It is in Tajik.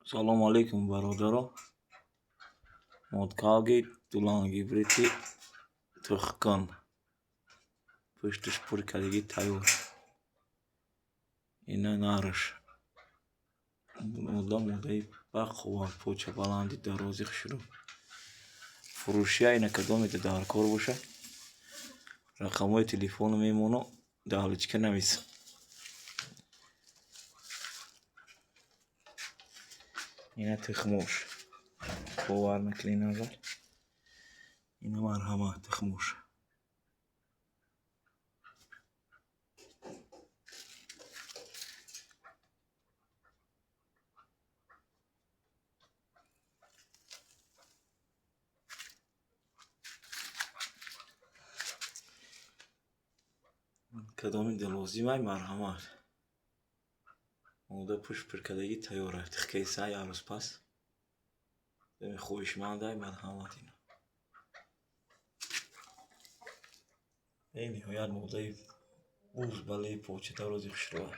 Салому алейкум, бародаро. Моткалги дулан гибриди тухкан. Пушташ пур кардагӣ, тайёр. Ина нараш. Мода модаи бақувват, почабаланди, дарози, хушрӯ. Фурӯшия ина, кадомеда дар кор боша, рақамҳои телефоно мемонам, дар личка навис. Ина тухмош. Бовар накунед, назар. Ина, марҳамат, тухмош. Кадомеда лозимай, марҳамат. Мода пушт пуркардагӣ, тайёр. Тухкаи сай як рӯз пас. Хоҳишмандай, марҳамат, ина. Бениҳоят модаи буз бале, поча дарози, хушрӯа.